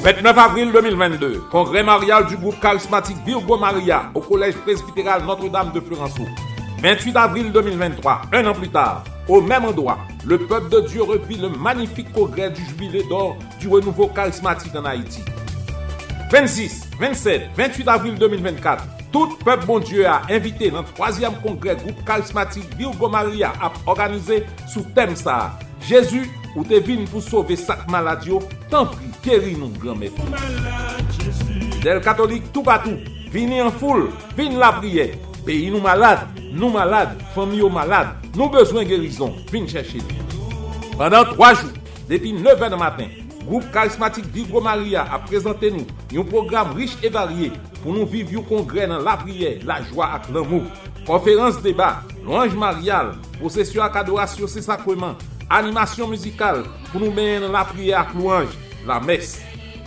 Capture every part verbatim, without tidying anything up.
Vennèf avril de mil vennde, congrès marial du groupe charismatique Virgo Maria au collège presbytéral Notre-Dame de Fleranceau. Venntuit avril de mil venntwa, un an pli ta, au même endroit, le peuple de Dieu revit le magnifique congrès du jubilé d'or du renouveau charismatique en Haïti. Vennsis, vennsèt, venntuit avril de mil vennkat, tout pèp Bondye a envite nan twazyèm kongrè gwoup karismatik Virgo Maria ap òganize sou tèm sa a, Jezi, ou te vin pou sove sa k malad yo, tanpri, geri nou, Granmèt. Fidèl katolik toupatou, vini an foul, vin lapriyè. Peyi nou malad, nou malad, fanmi yo malad, nou bezwen gerizon, vin chèche li. Pandan twa jou, depi nevè nan maten, gwoup karismatik Virgo Maria ap prezante nou yon pwogram rich e varye pou nou viv yon kongrè nan lapriyè, lajwa ak lanmou. Konferans deba, lwanj maryal, pwosesyon ak adorasyon Sen Sakreman, animasyon mizikal pou nou benyen nan lapriyè ak lwanj, lamès.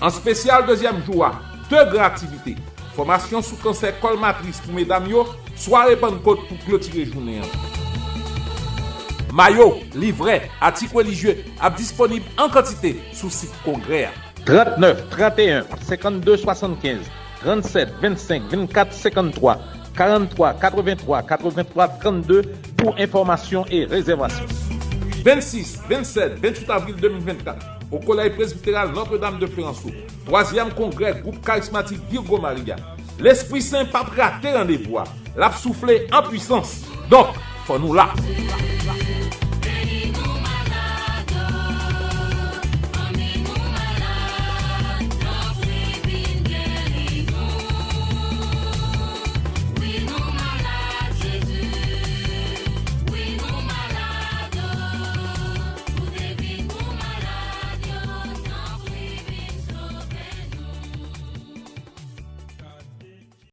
An espesyal dezyèm jou a, de gran aktivite, fòmasyon sou kansè kòl matris pou medam yo, sware Pannkot pou klotire jounen an. Mayo, livrè, atik relijye ap disponib an kantite sou sit kongrè a. Trannèf, tranteyen, senkannde, swasannkenz, trannsèt, vennsenk, vennkat, senkanntwa, karanntwa, katrevenntwa, katrevenntwa, trannde pou enfòmasyon e rezèvasyon. Vennsis, vennsèt, venntuit avril de mil vennkat, o Kolèj Presbiteral Notre-Dame de Fleranso, twazyèm kongrè gwoup karismatik Virgo Maria. Lespri Sen p ap rate randevou a. L ap soufle an pwisans. Donk, fò nou la.